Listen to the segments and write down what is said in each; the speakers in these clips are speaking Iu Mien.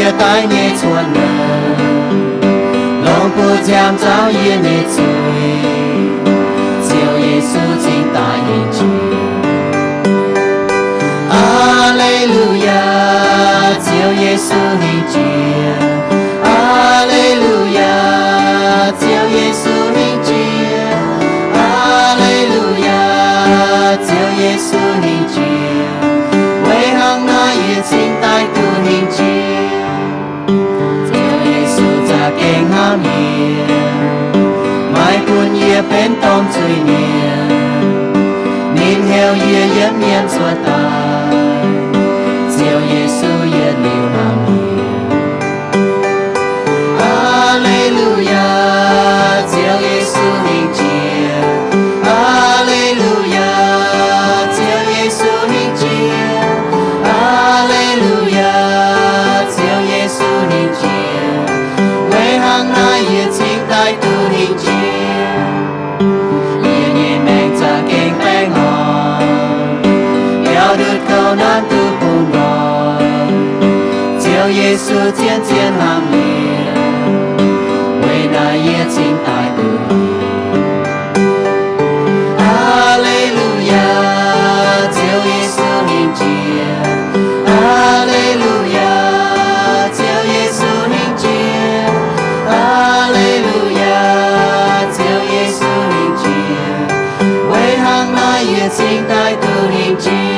yie daiv nyei cuotv nor, longc buoz nziaamv zaux yie nyei zuiz. Ziouv Yesu cingx daaih hingh jiex. Aa^le^lu^yaa, Ziouv Yesu hingh jiex. Aa^le^lu^yaa, Ziouv Yesu hingh jiex. Aa^le^lu^yaa, Ziouv Yesu hingh jiex. Weic hnangv naaiv yie cingx daaih duqv hingh jiex. Ziouv Yesu za'gengh hnamv yie, maiv gunv yie benx domh zuiz-mienh. Ninh heuc yie yiem mienh cuotv daaih. Ziouv Yesu yietc liuz hnamv yie. Aa^le^lu^yaa, Ziouv Yesu hingh jiex. Aa^le^lu^yaa, Ziouv Yesu hingh jiex. Aa^le^lu^yaa, Ziouv Yesu hingh jiex. Weic hnangv naaiv yie cingx daaih duqv hingh jiex. Yie nyei maengc za'gengh baengh orn, biaux ndutc kouv nanv duqv bungx nqoi. Ziouv Yesu zien-zien hnamv yie, weic naaiv yie cingx daaih duqv. Aa^le^lu^yaa, Ziouv Yesu hingh jiex. Aa^le^lu^yaa, Ziouv Yesu hingh jiex. Aa^le^lu^yaa, Ziouv Yesu hingh jiex. Weic hnangv naaiv yie cingx daaih duqv hingh jiex.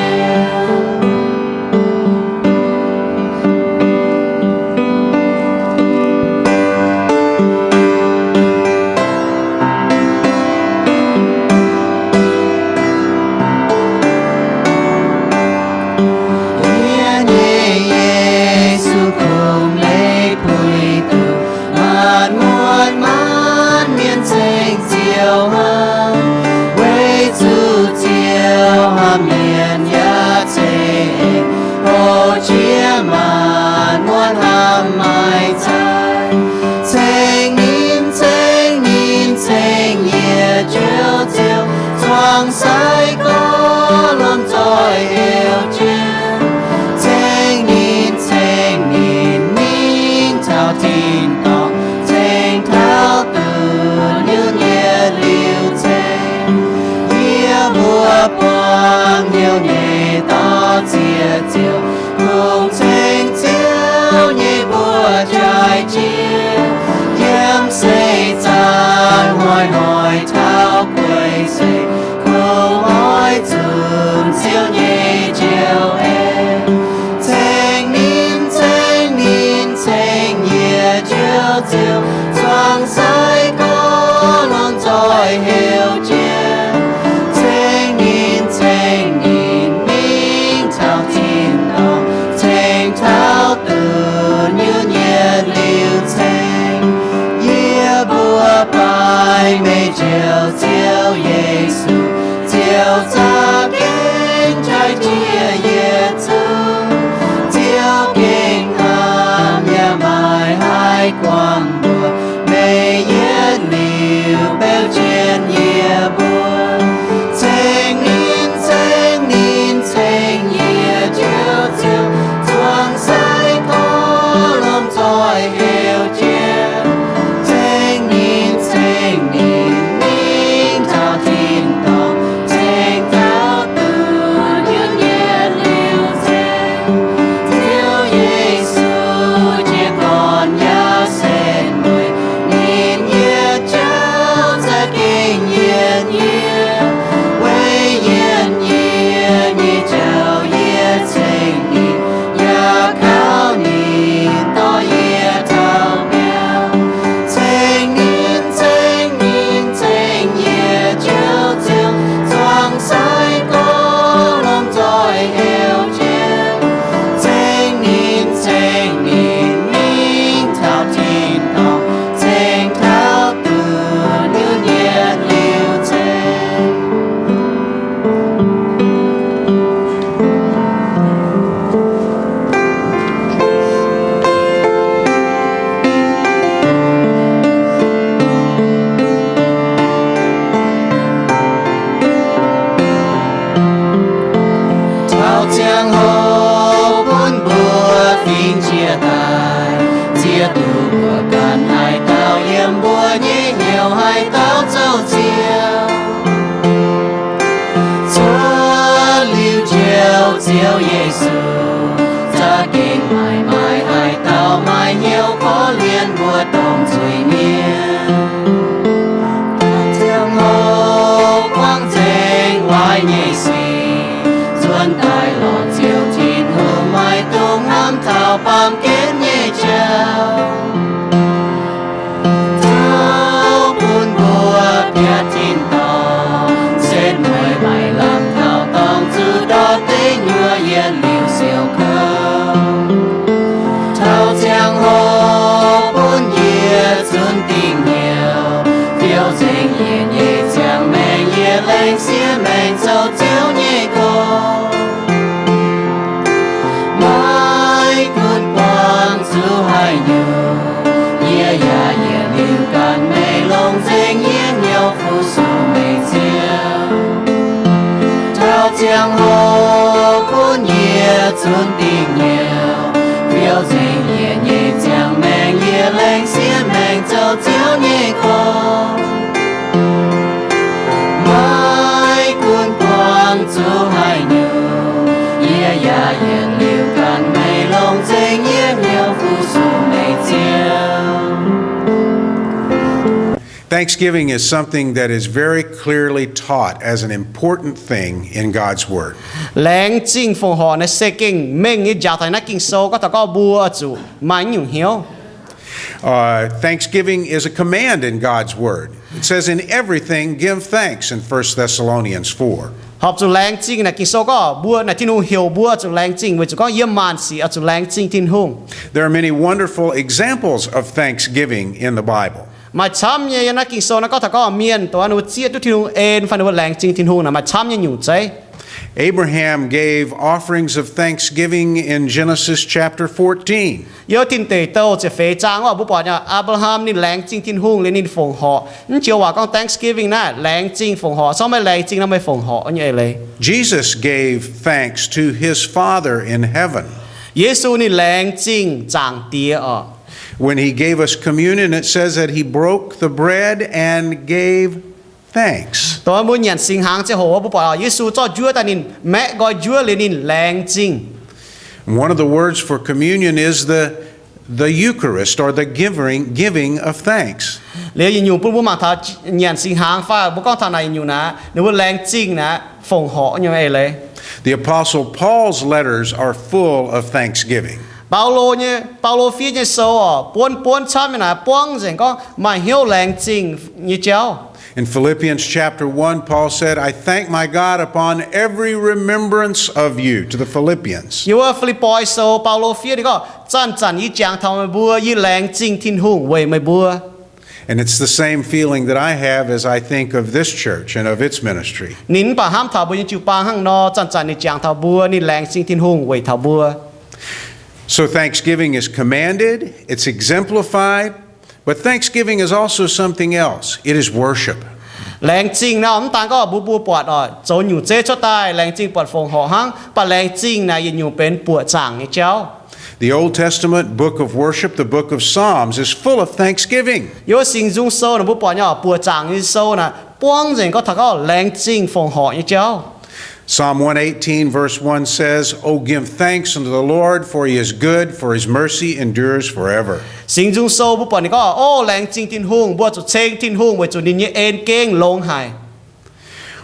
Yie nyei Yesu, kungx meih puix duqv maanc muotc maanc mienh ceng Ziouv hnamv. Weic zuqc Ziouv hnamv mienh yaac ceng, houc jiex maanc muotc hnamv maiv zaaic. Ceng ninh, ceng ninh, ceng yie Njoux Ziouv, zuangx sai gorx lomh nzoih heuc jienv. Ceng ninh, ceng ninh, mingh taux tin-dorngh, ceng taux duqv nyungc-nyungc yietc liuz ceng. Yie mbuo buangh hnyouv nyei dorh ziex ziouc, kungx ceng Ziouv nyei mbuox jaaix jiex. Yiem seix zaangc hnoi-hnoi taux guei seix, kungx oix zunc Ziouv nyei njoux en. Ceng ninh, ceng ninh, ceng yie Njoux Ziouv, zuangx sai gorx lomh nzoih heuc jienv. Ceng ninh, ceng ninh, mingh taux tin-dorngh, ceng taux duqv nyungc-nyungc yietc liuz ceng. Yie mbuo baaix meih Njoux Ziouv Yesu, Ziouv za'gengh jaaix jiex yietc zungv. Ziouv gengh hnamv yaac maiv haih guangc mbuox meih yietc liuz beu jienv yie mbuo. Ceng ninh, ceng ninh, ceng yie Njoux Ziouv, zuangx sai gorx lomh nzoih heuc jienv. Ceng ninh, ceng ninh, mingh taux tin-dorngh, ceng taux duqv nyungc-nyungc yietc liuz ceng. Ziouv Yesu jiez gorn yaac setv mueiz, ninh yietc jauv za'gengh yienc yie. Weic yienc yie nyei jauv yie ceng ninh, yaac kaux ninh dorh yie taux Genv nyei jauv, tov bun mbuo biaa tin-dorngh, setv mueiz maiv lamh taux dorngh zuqc ndortv deic nyuoqc yietc liuz siou kouv. Taux ziangh hoc bun yie zunc dingc hnyouv, fiou nzengc yie nyei ziangh maengc, yie laengz sieqv maengc zoux Ziouv nyei korv. Maiv gunv buangh zuqc haaix nyungc, yie yaac yietc liuz ganh meih longc nzengc yie hnyouv fu-sux meih Ziouv. Taux ziangh hoc bun yie zunc dingc hnyouv, fiou nzengc yie nyei ziangh maengc, yie laengz sieqv maengc zoux Ziouv nyei korv. Maiv gunv buangh zuqc haaix nyungc, yie yaac yietc liuz ganh meih longc nzengc yie hnyouv fu-sux meih Ziouv. Thanksgiving is something that is very clearly taught as an important thing in God's Word. Laengz zingh fongc horc naaiv se gengh mengh nyei njaaux taux naaiv Ging-Sou gorngv taux gorngv mbuo zuqc maaih nyungc hnyouv. Uh, thanksgiving is a command in God's Word. It says, "In everything give thanks," in First Thessalonians four. Horpc zuqc laengz zingh naaic Ging-Sou gorngv mbuo naaic Tin-Hungh heuc mbuo zuqc laengz zingh weic zuqc gorngv yiem maanc sic oix zuqc laengz zingh Tin-Hungh. There are many wonderful examples of thanksgiving in the Bible. Maaih camv nyei yiem naaiv Ging-Sou naaiv gorngv taux gorngv mienh dongh wuov ninh mbuo zieqv duqv Tin-Hungh en fai ninh mbuo laengz zingh Tin-Hungh naaic maaih camv nyei nyungc zeiv. Abraham gave offerings of thanksgiving in Genesis chapter fourteen. Yiem Tin Deic Douh ziepc feix zaang orqc, mbuo buatc nyei Apc^laa^ham ninh laengz zingh Tin-Hungh liuz ninh fongc horc. Mv joux waac gorngv thanksgiving naaiv, laengz zingh fongc horc. Corc meih laengz zingh nor meih fongc horc nyei eix leiz. Jesus gave thanks to his Father in heaven. Yesu ninh laengz zingh Zaangc Diex orqc. When he gave us communion, it says that he broke the bread and gave thanks. Dongh mbuo nyanc singx hnaangx ziangh hoc mbuo buatc Yesu zorqv njuov daaih ninh maeqv nqoi njuov liuz ninh laengz zingh. One of the words for communion is the, the Eucharist, or the giving, giving of thanks. Liuz yietc nyungc bun mbuo mangc taux nyanc singx hnaangx fai mbuo gorngv taux naaic yietc nyungc naaic, ninh mbuo laengz zingh naaic fongc horc nyei eix leiz. The Apostle Paul's letters are full of thanksgiving. Baulo nyei, Baulo fiev nyei sou orqc, buonv buonv camv nyei naaic buangv nzengc gorngv maaih hnyouv laengz zingh nyei jauv. In Philippians chapter one, Paul said, "I thank my God upon every remembrance of you," to the Philippians. Yiem wuov Fi^lipv^poi Sou, Baulo fiev ninh gorngv, Zanc-zanc yie jangx taux meih mbuo, yie laengz zingh Tin-Hungh weic meih mbuo. And it's the same feeling that I have as I think of this church and of its ministry. Ninh mv baac hnamv taux mbuo nyei jiu-baang hnangv nor, zanc-zanc ninh jangx taux mbuo, ninh laengz zingh Tin-Hungh weic taux mbuo. So thanksgiving is commanded, it's exemplified, but thanksgiving is also something else. It is worship. Laengz zingh nor mv daan gorngv mbuo, mbuo buatc oc, zoux nyungc zeiv cuotv daaih, laengz zingh buatc fongc horc hnangv, mv baac laengz zingh naaic yietc nyungc benx buoqc zaangc nyei jauv. The Old Testament book of worship, the book of Psalms, is full of thanksgiving. Yiem wuov Singx Nzung Sou naaic mbuo buatc nyei buoqc zaangc nyei sou naaic buangv nzengc gorngv taux gorngv laengz zingh fongc horc nyei jauv. Psalm one eighteen, verse one says, "O give thanks unto the Lord, for he is good, for his mercy endures forever." Singx Nzung Sou mbuo buatc ninh gorngv, O laengz zingh Tin-Hungh, mbuo zuqc ceng Tin-Hungh weic zuqc ninh nyei en gengh longx haic.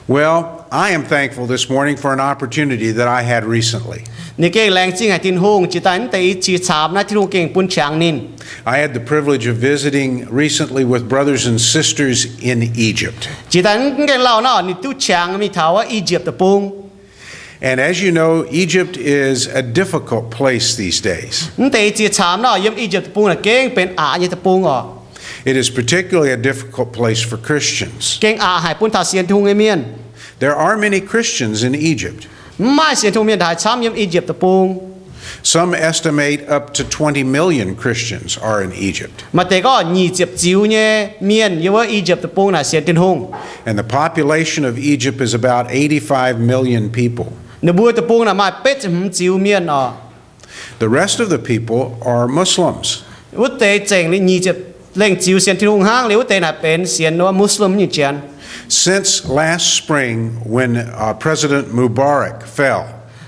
Well, I am thankful this morning for an opportunity that I had recently. Ninh gengh laengz zingh haic Tin-Hungh, jiex daaih mv deix i ciex caamx naaiv Tin-Hungh gengh bun qangx ninh. I had the privilege of visiting recently with brothers and sisters in Egypt. Jiex daaih mv gengh lauh naaiv ninh duqv qangx mingh taux wuov I^yipv Deic-Bung. And as you know, Egypt is a difficult place these days. Mv deix i ciex caamx naaiv yiem I^yipv Deic-Bung naaic gengh benx aqc nyei deic-bung orqc. It is particularly a difficult place for Christians. Gengh aqc haic bun taux sienx Tin-Hungh nyei mienh. There are many Christians in Egypt. Mv maaih sienx Tin-Hungh mienh haaix camv yiem I^yipv Deic-Bung. Some estimate up to twenty million Christians are in Egypt. Maaih deix gorngv nyic ziepc ziux nyei mienh yiem wuov I^yipv Deic-Bung naaic sienx Tin-Hungh. And the population of Egypt is about eighty-five million people. Ninh mbuo deic-bung naaic maaih betv ziepc hmz ziux mienh orqc. The rest of the people are Muslims. Wuov deix zengc liuz nyic ziepc lengh ziux sienx Tin-Hungh hnangv, liuz wuov deix naaic benx sienx wuov Muslim nyungc janx. Since last spring, when, uh, President Mubarak fell,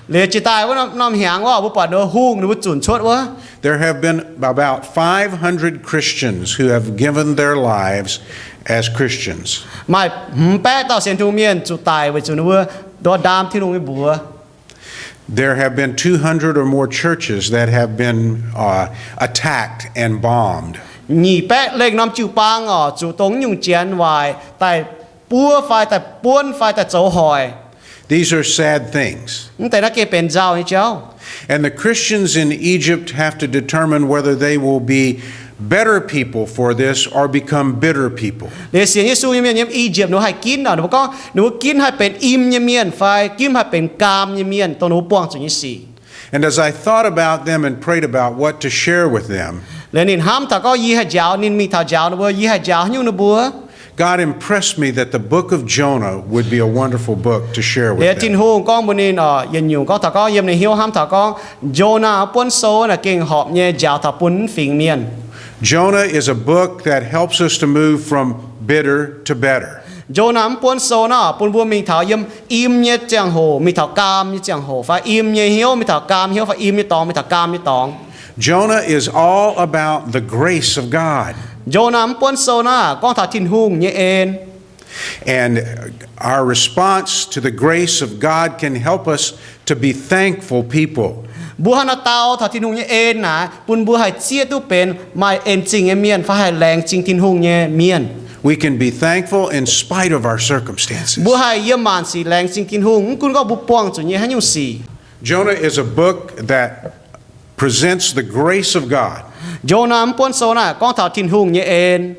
Liuz jiex daaih wuov norm hnyangx wuov, mbuo buatc ninh mbuo hungh ninh mbuo zunc cuotv wuov, there have been about five hundred Christians who have given their lives as Christians. Maaih hmz baeqv dauh sienx Tin-Hungh mienh zuqc daic weic zuqc ninh mbuo ndortv ndaam Tin-Hungh nyei mbuox. There have been two hundred or more churches that have been uh, attacked and bombed. Nyic baeqv lengh norm jiu-baang oc, zuqc dongh nyungc janx waaic daaih buov fai daaih buonv fai daaih zoux hoic. These are sad things. Mv deix naaiv gengh benx nzauh nyei jauv. And the Christians in Egypt have to determine whether they will be better people for this or become bitter people. Liuz sienx Yesu nyei mienh yiem I^yipv ninh mbuo haih ginv oc, ninh mbuo gorngv ninh mbuo ginv haih benx im nyei mienh fai ginv haih benx gaam nyei mienh dongh ninh mbuo buangh zuqc nyei sic. And as I thought about them and prayed about what to share with them, Liuz ninh hnamv taux gorngv yie haih njaaux ninh mingh taux njaaux ninh mbuo, yie haih njaaux haaix nyungc ninh mbuo. God impressed me that the book of Jonah would be a wonderful book to share with them. Liuz Tin-Hungh gorngv mbuox ninh oc, yietc nyungc gorngv taux gorngv yiem ninh hnyouv hnamv taux gorngv Njona buonv sou naaic gengh horpc nyei njaaux taux bun mv fingx mienh. Jonah is a book that helps us to move from bitter to better. Njona mv buonv sou naaic bun mbuo mingh taux yiem im nyei ziangh hoc mingh taux gaam nyei ziangh hoc fai im nyei hnyouv mingh taux gaam hnyouv fai im nyei dorngx mingh taux gaam nyei dorngx. Jonah is all about the grace of God. Njona mv buonv sou naaic gorngv taux Tin-Hungh nyei en. And our response to the grace of God can help us to be thankful people. Mbuo hnangv naaiv dau taux Tin-Hungh nyei en naaic bun mbuo haih zieqv duqv benx maaih en zingh nyei mienh fai haih laengz zingh Tin-Hungh nyei mienh. We can be thankful in spite of our circumstances. Mbuo haih yiem maanc sic laengz zingh Tin-Hungh mv gunv gorngv mbuo buangh zuqc nyei haaix nyungc sic. Jonah is a book that presents the grace of God. Njona mv buonv sou naaic gorngv taux Tin-Hungh nyei en.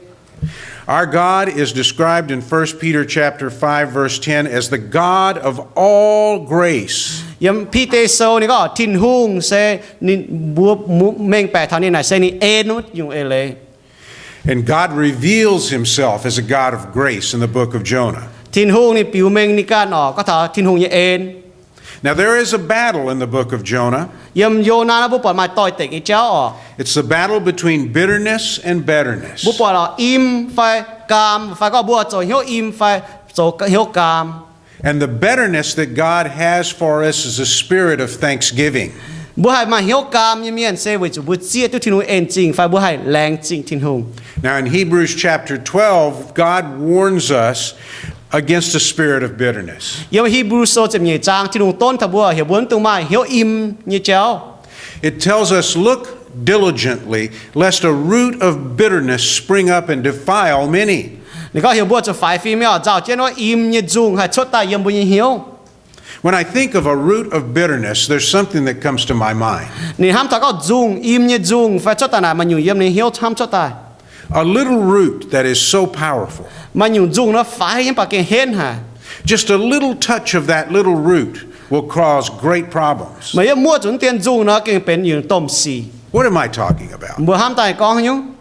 Our God is described in First Peter chapter five, verse ten as the God of all grace. Yiem Bide Sou ninh gorngv Tin-Hungh se ninh, mbuo mengh baeqc taux ninh naaic se ninh en wuov nyungc eix leiz. And God reveals himself as a God of grace in the book of Jonah. Tin-Hungh ninh biux mengh ninh ganh oc gorngv taux Tin-Hungh nyei en. Now there is a battle in the book of Jonah. Yiem Yonaa naaiv mbuo buatc maaih doix-dekc nyei jauv oc. It's the battle between bitterness and betterness. Mbuo buatc oc, im fai gaam, fai gorngv mbuo zoux hnyouv im fai zoux hnyouv gaam. And the betterness that God has for us is a spirit of thanksgiving. Mbuo haih maaih hnyouv gaam nyei mienh se weic zuqc mbuo zieqv duqv Tin-Hungh en zingh fai mbuo haih laengz zingh Tin-Hungh. Now in Hebrews chapter twelve, God warns us against a spirit of bitterness. Yiem Hipv^lu Sou ziepc nyeic zaang Tin-Hungh donv taux mbuo, heuc mbuo mv dungx maaih hnyouv im nyei jauv. It tells us, look diligently, lest a root of bitterness spring up and defile many. Ninh gorngv heuc mbuo zuqc faix fim nyei oc, nzauh jienv wuov im nyei nzungh haih cuotv daaih yiem mbuo nyei hnyouv. When I think of a root of bitterness, there's something that comes to my mind. Ninh hnamv taux gorngv nzungh, im nyei nzungh fai cuotv daaih naaic, maaih nyungc yiem ninh hnyouv hnamv cuotv daaih. A little root that is so powerful. Maaih nyungc nzungh nor faix nyei mv baac gengh henv haic. Just a little touch of that little root will cause great problems. Meih yiem muoqv zuqc dien nzungh nor gengh benx yietc domh sic. What am I talking about? Mbuo hnamv daaih gorngv haaix nyungc?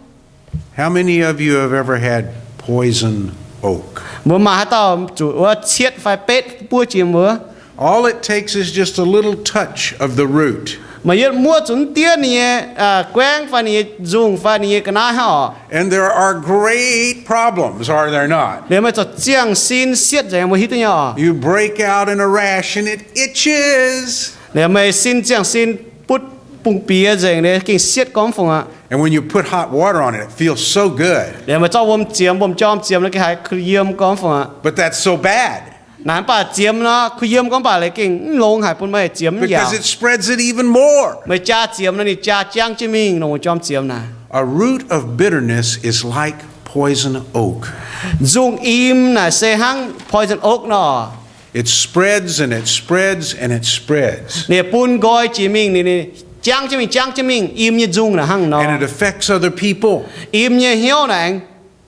How many of you have ever had poison oak? Mbuo maaih haaix dauh zuqc wuov cietv fai betv buov jiex mbuo? All it takes is just a little touch of the root. Meih yiem muoqv zuqc dien ninh nyei guaengv fai ninh nyei nzungh fai ninh nyei ga'naaiv hnangv oc. And there are great problems, are there not? Liuz meih zorqv ziangh sin sietv nzengc, mbuo hiuv duqv nyei oc. You break out in a rash and it itches. Liuz meih sin ziangh sin butv bungx bieqc nzengc, liuz gengh sietv gormx fungc aqv. And when you put hot water on it, it feels so good. Liuz meih zorqv wuom ziemx, wuom jorm ziemx, liuz gengh haiz kuh yiem gormx fungc aqv. But that's so bad. Naaic mv baac ziemx nor kuh yiem gorngv baac liuz gengh mv longx haic bun meih ziemx mv yaauc. Because it spreads it even more. Meih jaa ziemx nor ninh jaa jangv jienv mingh longc wuom jorm ziemx naaic. A root of bitterness is like poison oak. Nzungh im naaic se hnangv poison oak nor. It spreads and it spreads and it spreads. Ninh bun nqoi jiex mingh, ninh jangv jienv mingh, jangv jienv mingh, im nyei nzungh naaic hnangv nor. And it affects other people. Im nyei hnyouv naaic aengx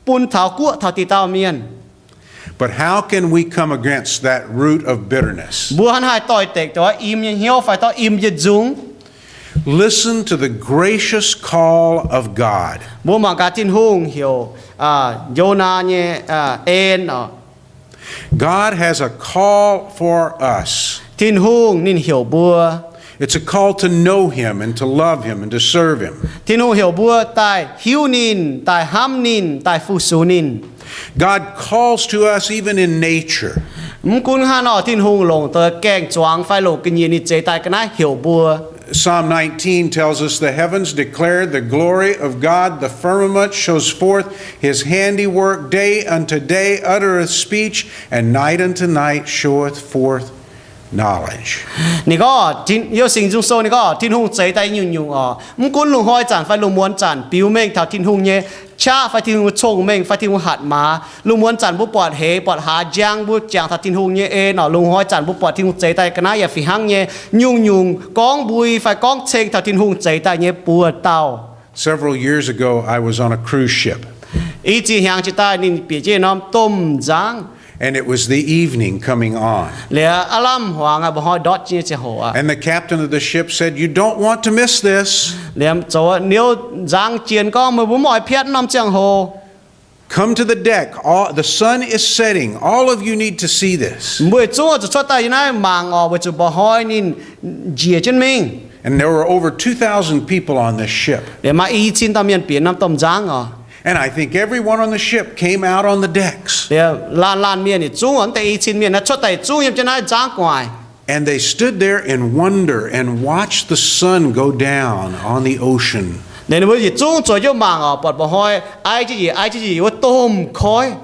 bun taux guoqv taux deix dauh mienh. But how can we come against that root of bitterness? Mbuo hnangv haaix doix-dekc dongh im nyei hnyouv fai dorh im nyei nzungh? Listen to the gracious call of God. Mbuo mangc gaax Tin-Hungh heuc Yonaa nyei en oc. God has a call for us. Tin-Hungh ninh heuc mbuo. It's a call to know him and to love him and to serve him. Tin-Hungh heuc mbuo daaih hiuv ninh, daaih hnamv ninh, daaih fu-sux ninh. God calls to us even in nature. Mv gunv hnangv nor, Tin-Hungh longc deix gaeng-zuangx fai longc ga'nyiec ninh zeix daaih ga'naaiv heuc mbuo. Psalm nineteen tells us, the heavens declare the glory of God, the firmament shows forth his handiwork. Day unto day uttereth speech, and night unto night showeth forth knowledge. Ninh gorngv, Hiob Singx Nzung Sou ninh gorngv, Tin-Hungh zeix daaih nyungc-nyungc oc. Mv gunv lungh hnoi zanc fai lungh muonz zanc biux mengh taux Tin-Hungh nyei qaqv fai Tin-Hungh nyei cong-mengh fai Tin-Hungh hatc maaz, lungh muonz zanc mbuo buatc heix buatc hlaax njang, mbuo jangx taux Tin-Hungh nyei en oc. Lungh hnoi zanc mbuo buatc Tin-Hungh zeix daaih ga'naaiv yaac fih hnangv nyei. Nyungc-nyungc gorngv mbui fai gorngv ceng taux Tin-Hungh zeix daaih nyei buoz-dauh. Several years ago, I was on a cruise ship. I ziex hnyangx jiex daaih ninh bieqc jienv norm domh nzangv. And it was the evening coming on. Liuz aav lamh hmuangx aqv, mba'hnoi ndortv jienv nyei ziangh hoc aqv. And the captain of the ship said, You don't want to miss this. Liuz zoux niouv nzangv jien gorngv, Meih mbuo mv oix piatv norm ziangh hoc. Come to the deck. All, the sun is setting. All of you need to see this. Mbuo yietc zungv zuqc cuotv daaih yiem naaiv mangc oc, weic zuqc mba'hnoi ninh njiec jienv mingh. And there were over two thousand people on this ship. Liuz maaih i cin dauh mienh bieqc norm domh nzangv oc. And I think everyone on the ship came out on the decks. Liuz laanh laanh mienh yietc zungv oc, mv deix i cin mienh naaiv cuotv daaih yietc zungv yiem jienv naaiv nzangv gu'nguaaic. And they stood there in wonder and watched the sun go down on the ocean. Liuz ninh mbuo yietc zungv zueiz jienv mangc oc, buatc mba'hnoi aiv jienv njiec, aiv jienv njiec wuov domh koiv.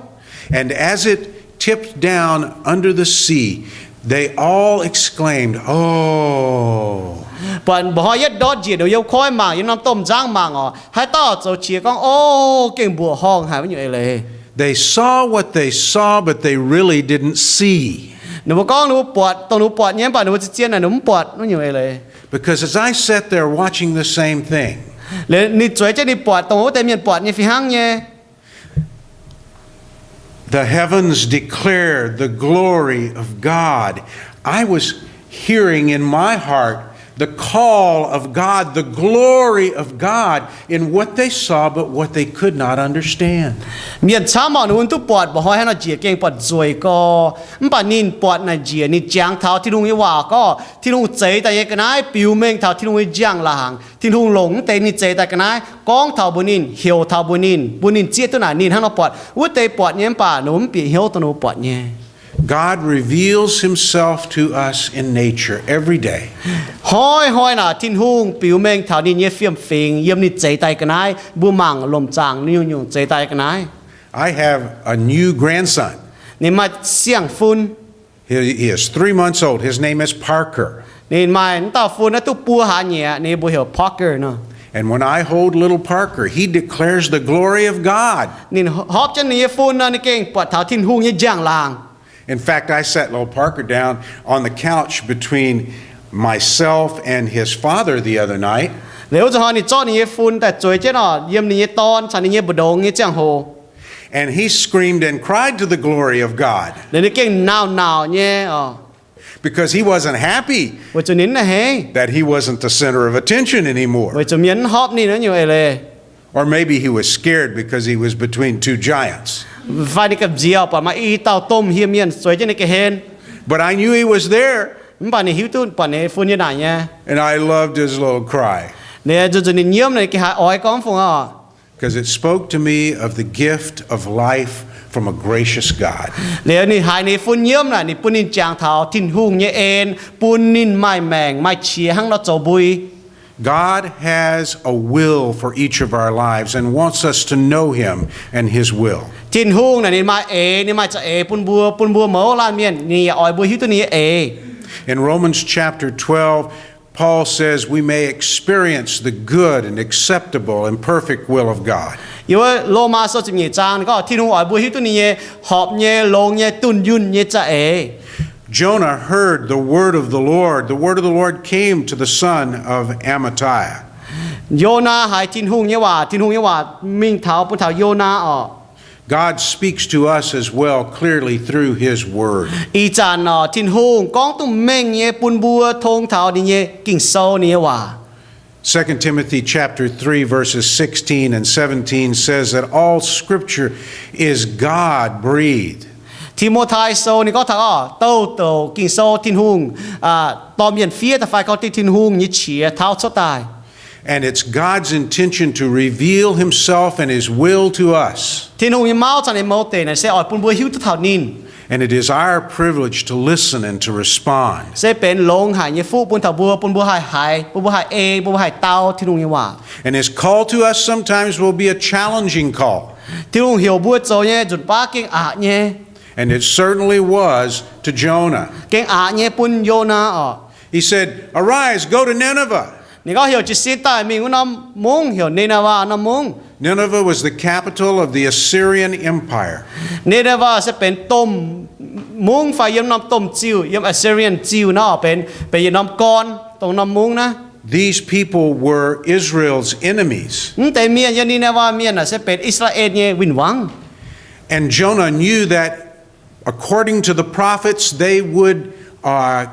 And as it tipped down under the sea, they all exclaimed, Oh. Buatc mba'hnoi yietv ndortv njiec, ninh mbuo yiem koiv mangc, yiem norm domh nzangv mangc oc, haaix dauh zoux qiex gorngv, O, gengh mbuoqc horngh haic wuov nyungc eix leiz. They saw what they saw, but they really didn't see. Ninh mbuo gorngv ninh mbuo buatc dongh ninh mbuo buatc nyei, mv baac ninh mbuo zien-zien naaic ninh mbuo mv buatc wuov nyungc eix leiz. Because as I sat there watching the same thing, Liuz ninh zueiz jienv ninh buatc dongh wuov deix mienh buatc nyei fih hnangv nyei. The heavens declared the glory of God. I was hearing in my heart the call of God, the glory of God, in what they saw, but what they could not understand. Mienh camv oc, ninh mbuo duqv buatc mba'hnoi haaix nor njiec gengh buatc nzueic gorx, mv baac ninh buatc naaic njiec ninh jangx taux Tin-Hungh nyei waac gorngv Tin-Hungh zeix daaih nyei ga'naaiv biux mengh taux Tin-Hungh nyei njang-laangc. Tin-Hungh longc mv deix ninh zeix daaih ga'naaiv gorngv taux mbuox ninh, heuc taux mbuox ninh, bun ninh zieqv duqv naaic ninh hnangv nor buatc wuov deix buatc nyei, mv baac ninh mbuo mv bieqc hnyouv dongh ninh mbuo buatc nyei. God reveals himself to us in nature every day. Hnoi-hnoi naaic Tin-Hungh biux mengh taux ninh nyei fiem-fingx yiem ninh zeix daaih ga'naaiv. Mbuo mangc lomc zaangc nyungc-nyungc zeix daaih ga'naaiv. I have a new grandson. Ninh maaih siang-fun. He, he is three months old. His name is Parker. Ninh maaih wuov dauh fun naaiv duqv buo hlaax nyei aqv, ninh mbuox heuc Parker nor. And when I hold little Parker, he declares the glory of God. Ninh hopv jienv ninh nyei fun nor, ninh gengh buatc taux Tin-Hungh nyei njang-laangc. In fact, I sat little Parker down on the couch between myself and his father the other night. Liuz wuov zanc hnoi ninh zorqv ninh nyei fun daaih zueiz jienv oc, yiem ninh nyei dorn caux ninh nyei mbu'ndongx nyei ziangh hoc. And he screamed and cried to the glory of God. Liuz ninh gengh nauc-nauc nyei oc. Because he wasn't happy Weic zuqc ninh mv hei that he wasn't the center of attention anymore. Weic zuqc mienh mv hopv ninh wuov nyungc eix leiz. Or maybe he was scared because he was between two giants. Fai ninh gamh nziex buatc maaih i dauh domh hieh mienh zueiz jienv ninh ga'hlen. But I knew he was there. Mv baac ninh hiuv duqv buatc ninh fun nyei naaic nyei. And I loved his little cry. Ninh nzuqc zuqc ninh nyiemv naaic, ninh gengh haiz oix gorngv fungc oc. Because it spoke to me of the gift of life from a gracious God. Liuz ninh haiz ninh fun nyiemv naaic, ninh bun ninh jangx taux Tin-Hungh nyei en bun ninh maaih maengc maaih qiex hnangv nor zoux mbui. God has a will for each of our lives and wants us to know him and his will. Tin-Hungh naaic ninh maaih eix, ninh maaih za'eix bun mbuo, bun mbuo mouz laanh mienh, ninh yaac oix mbuo hiuv duqv ninh nyei eix. In Romans chapter twelve, Paul says we may experience the good and acceptable and perfect will of God. Yiem wuov Lomaa Sou ziepc nyeic zaang ninh gorngv Tin-Hungh oix mbuo hiuv duqv ninh nyei horpc nyei, longx nyei, dunh yunh nyei za'eix. Jonah heard the word of the Lord. The word of the Lord came to the son of Amittai. Yonaa haiz Tin-Hungh nyei waac, Tin-Hungh nyei waac mingh taux bun taux Yonaa oc. God speaks to us as well clearly through his word. Ih zanc oc, Tin-Hungh gorngv duqv mengh nyei bun mbuo tong taux ninh nyei Ging-Sou, ninh nyei waac. Second Timothy chapter three, verses sixteen and seventeen says that all scripture is God breathed. Ti^mo^tai Sou ninh gorngv taux oc, douh douc Ging-Sou Tin-Hungh dorh mienh fiev daaih fai gorngv diuh Tin-Hungh nyei qiex tauv cuotv daaih. And it's God's intention to reveal himself and his will to us. Tin-Hungh nyei mauv caux ninh mouz deic naaic se oix bun mbuo hiuv duqv taux ninh. And it is our privilege to listen and to respond. Se benx longx haic nyei fuqv bun taux mbuo, bun mbuo haih haiz, bun mbuo haih ei, bun mbuo haih dau Tin-Hungh nyei waac. And his call to us sometimes will be a challenging call. Tin-Hungh heuc mbuo zoux nyei nzunc baav gengh aqc nyei. And it certainly was to Jonah. Gengh aqc nyei bun Yonaa oc. He said, Arise, go to Nineveh. Ninh gorngv, Heuc jiez sin daaih mingh wuov norm mungv, heuc Ni^naa^waa norm mungv. Nineveh was the capital of the Assyrian Empire. Ni^naa^waa se benx domh mungv fai yiem norm domh ziuh, yiem Assyrian ziuh nor benx, benx yietc norm gorn dongh norm mungv naaiv. These people were Israel's enemies. Mv deix mienh, yiem Ni^naa^waa mienh aeqv, se benx I^saa^laa^en nyei win-wangv. And Jonah knew that, according to the prophets, they would, uh,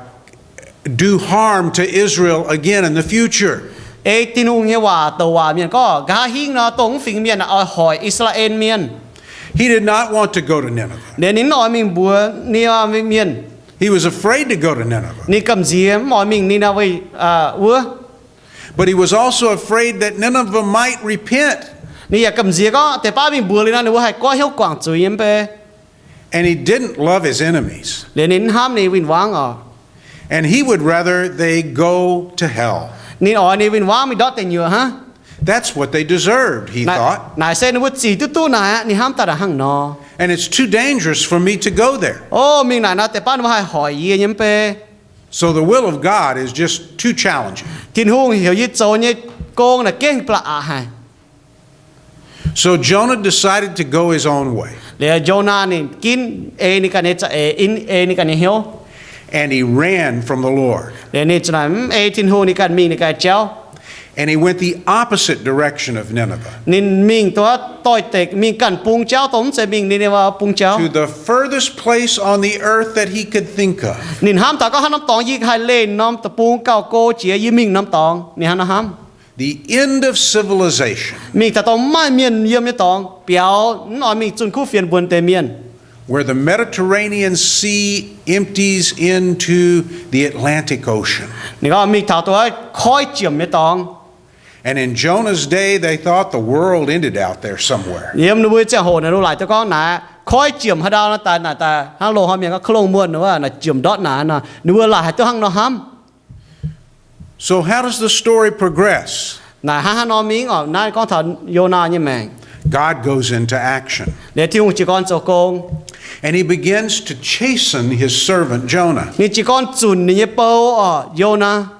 do harm to Israel again in the future. Ei Tin-Hungh nyei waac douc waac mienh gorngv, nqa'haav hingv nor dongh mv fingx mienh oix hoic I^saa^laa^en mienh. He did not want to go to Nineveh. Liuz ninh mv oix mingh mbuox Ni^naa^waa mienh. He was afraid to go to Nineveh. Ninh gamh nziex mv oix mingh Ni^naa^we wuov. But he was also afraid that Nineveh might repent. Ninh yaac gamh nziex gorngv deix baav mingh mbuox liuz nor, ninh mbuo haih goiv hnyouv guangc zuiz nyei mv bei. And he didn't love his enemies. Liuz ninh mv hnamv ninh win-wangv oc. And he would rather they go to hell. Ninh oix ninh win-wangv mingh ndortv deic nyuoqc hnangv. That's what they deserved, he thought. Naaic se ninh mbuo zic duqv duqv naaic aqv, ninh hnamv daaih naaic hnangv nor. And it's too dangerous for me to go there. O, mingh naaic nor deix baav ninh mbuo haih hoic yie nyei mv bei. So the will of God is just too challenging. Tin-Hungh heuc yie zoux nyei gong naaic gengh ba'laqc aqc haic. So Jonah decided to go his own way. Liuz Yonaa ninh ginv ei ninh ganh nyei za'eix, ginv ei ninh ganh nyei hnyouv. And he ran from the Lord. Liuz ninh za'naaic mv ei Tin-Hungh, ninh ganh mingh ninh ganh jauv. And he went the opposite direction of Nineveh. Ninh mingh duqv doix-dekc, mingh ganh bung jauv, dongh mv zeiz mingh Ni^naa^waa bung jauv. To the furthest place on the earth that he could think of. Ninh hnamv taux gorngv haaix norm dorngx yie haih leih norm deic-bung gauh go jiex, yie mingh norm dorngx. Ninh hnangv nor hnamv. The end of civilization. Mingh taux dorngx maiv maaih mienh yiem nyei dorngx, biaux mv oix mingh zunh kuv fienx mbuonx deix mienh. Where the Mediterranean Sea empties into the Atlantic Ocean. Ninh gorngv mingh taux dongh wuov koiv jiemc nyei dorngx. And in Jonah's day, they thought the world ended out there somewhere. Yiem ninh mbuo ziangh hoc naaic, ninh mbuo laaic duqv gorngv naaic koiv jiemc haaix ndau nor daaih, naaic daaih hnangv loz-hnoi mienh gorngv โลก mbuo naaic, naaic jiemc ndortv naaic nor, ninh mbuo laaic haaix duqv hnangv nor hnamv. So how does the story progress? Naaic hnangv haaix nor mingh oc? Naaiv gorngv taux Yonaa nyei maengc. God goes into action. Liuz Tin-Hungh jiez gorn zoux gong. And he begins to chasten his servant Jonah. Ninh jiez gorn zunc ninh nyei bou oc, Yonaa.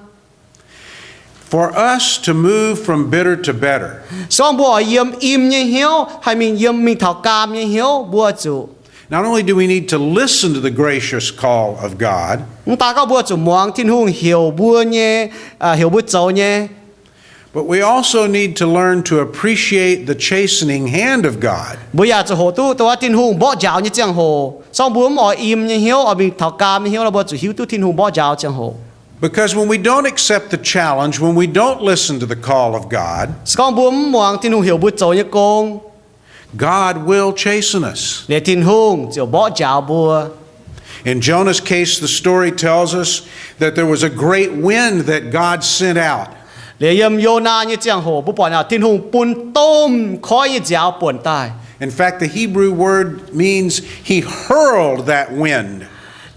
For us to move from bitter to better, se gorngv mbuo oix yiem im nyei hnyouv haih mingh yiem mingh taux gaam nyei hnyouv, mbuo zuqc not only do we need to listen to the gracious call of God, mv baac gorngv mbuo zuqc muangx Tin-Hungh heuc mbuo nyei, heuc mbuo zoux nyei, but we also need to learn to appreciate the chastening hand of God. Mbuo yaac zuqc hoqc duqv dongh wuov Tin-Hungh mborqv njaaux nyei ziangh hoc. Se gorngv mbuo mv oix im nyei hnyouv, oix mingh taux gaam nyei hnyouv nor, mbuo zuqc hiuv duqv Tin-Hungh mborqv njaaux ziangh hoc. Because when we don't accept the challenge, when we don't listen to the call of God, se gorngv mbuo mv muangx Tin-Hungh heuc mbuo zoux nyei gong, God will chasten us. Liuz Tin-Hungh ziouc mborqv njaaux mbuo. In Jonah's case, the story tells us that there was a great wind that God sent out. Liuz yiem Yonaa nyei ziangh hoc mbuo buatc naaic Tin-Hungh bun domh koiv nyei nziaaux buonc daaih. In fact, the Hebrew word means he hurled that wind.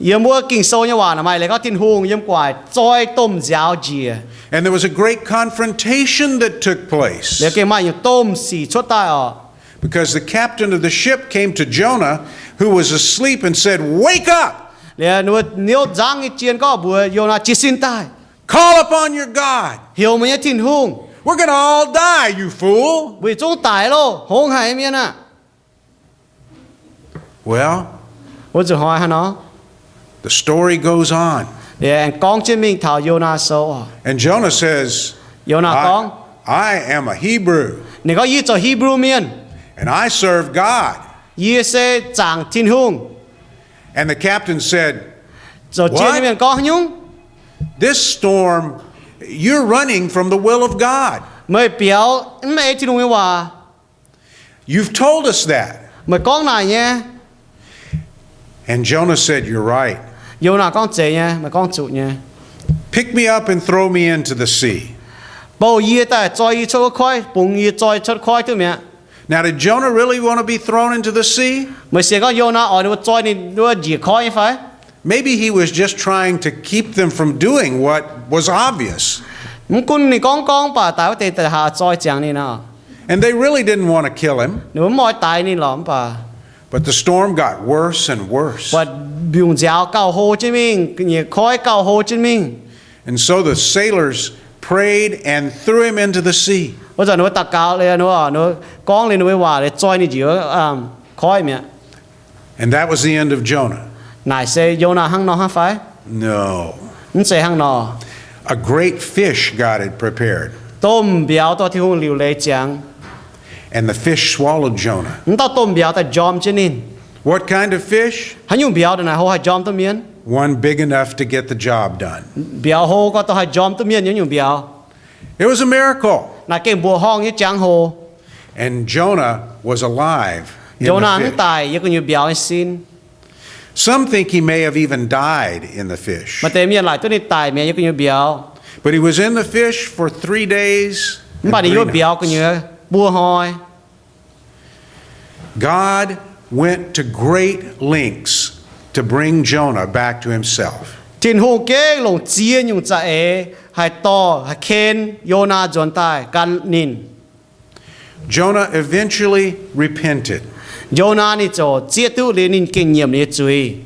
Yiem wuov Ging-Sou nyei waac naaic maaih leiz gorngv Tin-Hungh yiem gu'nguaaic zoi domh nziaaux njiec. And there was a great confrontation that took place. Liuz gengh maaih nyungc domh sic cuotv daaih oc. Because the captain of the ship came to Jonah, who was asleep, and said, Wake up! Liuz ninh mbuo niouv nzangv nyei jien gorngv mbuox Yonaa, Jiez sin daaih! Call upon your God! Heuc meih nyei Tin-Hungh! We're gonna all die, you fool! Mbuo yietc zungv daic loh, hngongx haic mienh aah! Well, wuov nzunc hnoi hnangv nor, the story goes on. Liuz aengx gorngv jienv mingh taux Yonaa sou oc. And Jonah says, Yonaa gorngv, I am a Hebrew. Ninh gorngv, Yie zoux Hipv^lu Mienh. And I serve God. Yie se zaangc Tin-Hungh. And the captain said, Zoux jien nyei mienh gorngv, Haaix nyungc? This storm, you're running from the will of God. Meih biaux mv ei Tin-Hungh nyei waac. You've told us that. Meih gorngv naaic nyei. And Jonah said, You're right. Yonaa gorngv, Zeiz nyei, meih gorngv zuqc nyei. Pick me up and throw me into the sea. Bouh yie daaih zoi yie cuotv wuov koiv, bungx yie zoi cuotv koiv duqv mi'aqv. Now, did Jonah really want to be thrown into the sea? Meih sienx gorngv Yonaa oix ninh mbuo zoi ninh wuov njiec koiv nyei fai? Maybe he was just trying to keep them from doing what was obvious. Mv gunv ninh gorngv gorngv baac daaih wuov deix da'haav zoi ziangx ninh aqv. And they really didn't want to kill him. Ninh mbuo mv oix daix ninh lorqc mv baac But the storm got worse and worse. Buatc mbiungc nziaaux gauh hlo jienv mingh, nyei koiv gauh hlo jienv mingh. And so the sailors prayed and threw him into the sea. Wuov zanc ninh mbuo daux gaux liuz, ninh mbuo gorngv liuz ninh mbuo nyei waac liuz, zoi ninh njiec wuov koiv mi'aqv. And that was the end of Jonah. Naaic se Yonaa hnangv nor hnangv fai? No. Mv zeiz hnangv nor. A great fish God had prepared. Domh mbiauz dorh Tin-Hungh liuc leiz ziangx. And the fish swallowed Jonah. Mv dauh domh mbiauz daaih njormh jienv ninh. What kind of fish? Haaix nyungc mbiauz naaic hlo haih njormh duqv mienh? One big enough to get the job done. Mbiauz hlo gorngv dongh haih njormh duqv mienh nyei nyungc mbiauz. It was a miracle. Naaic gengh mbuoqc horngh nyei jangx-hoc. And Jonah was alive in the fish. Yonaa mv daic yiem gu'nyuoz mbiauz nyei sin. Some think he may have even died in the fish. Maaih deix mienh laaic duqv ninh daic mi'aqv yiem gu'nyuoz mbiauz. But he was in the fish for three days and three nights. Mv baac ninh yiem mbiauz gu'nyuoz buo hnoi. God went to great lengths to bring Jonah back to himself. Tin-Hungh gengh longc ziex nyungc za'eix haih dorh, haih ken Yonaa nzuonx daaih gan ninh. Jonah eventually repented. Yonaa ninh ziouc zieqv duqv liuz ninh gengh nyiemc ninh nyei zuiz.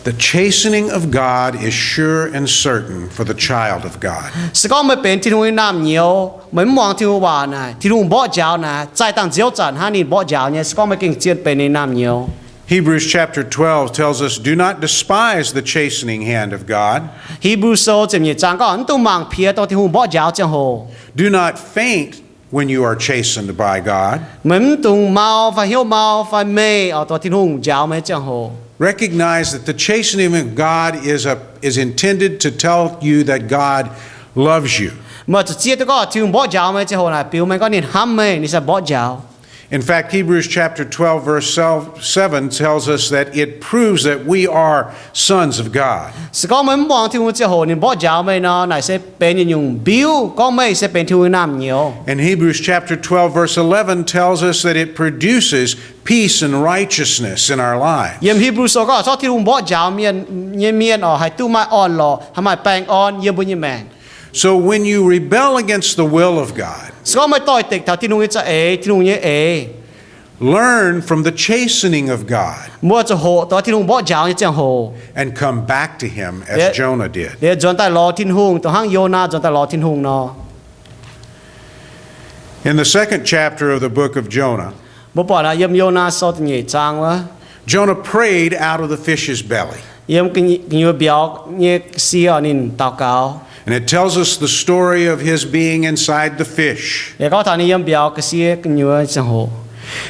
The chastening of God is sure and certain for the child of God. Se gorngv meih benx Tin-Hungh nyei naamh nyouz, meih mv muangx Tin-Hungh waac naaic, Tin-Hungh mborqv njaaux naaic, zaih dangh nziouv zanc hnangv ninh mborqv njaaux nyei. Se gorngv meih gengh zien benx ninh naamh nyouz. Hebrews chapter twelve tells us, "Do not despise the chastening hand of God." Hipv^lu Sou ziepc nyeic zaang gorngv, mv dungx mangc piex dongh Tin-Hungh mborqv njaaux ziangh hoc. Do not faint when you are chastened by God. Meih mv dungx mau fai hnyouv mau fai meih oix dongh Tin-Hungh njaaux meih nyei ziangh hoc. Recognize that the chastening of God is a, is intended to tell you that God loves you. Meih zuqc zieqv duqv gorngv Tin-Hungh mborqv njaaux meih nyei ziangh hoc naaic biux mengh gorngv ninh hnamv meih, ninh se mborqv njaaux. In fact, Hebrews chapter twelve, verse seven tells us that it proves that we are sons of God. Se gorngv meih mv muangx Tin-Hungh ziangh hoc ninh mborqv njaaux meih nor, naaic se benx yietc nyungc mbiuv gorngv meih se benx Tin-Hungh nyei naamh nyouz. And Hebrews chapter twelve, verse eleven tells us that it produces peace and righteousness in our lives. Yiem Hipv^lu Sou gorngv corc Tin-Hungh mborqv njaaux mienh nyei mienh oc, haih duqv maaih orn-lorqc, haih maaih baengh orn yiem mbuo nyei maengc. So when you rebel against the will of God, se gorngv meih doix-dekc taux Tin-Hungh nyei za'eix, Tin-Hungh nyei eix, learn from the chastening of God, mbuo zuqc hoqc dongh Tin-Hungh mborqv njaaux nyei ziangh hoc and come back to him as Jonah did. Liuz nzuonx daaih lorz Tin-Hungh, dongh hnangv Yonaa nzuonx daaih lorz Tin-Hungh nor. In the second chapter of the book of Jonah, mbuo buatc naaic yiem Yonaa Sou da'nyeic zaang wuov, Jonah prayed out of the fish's belly. Yiem gu'nyuoz mbiauz nyei ga'sie ninh daux gaux. And it tells us the story of his being inside the fish. Liuz gorngv taux ninh yiem mbiauz ga'sie gu'nyuoz ziangh hoc.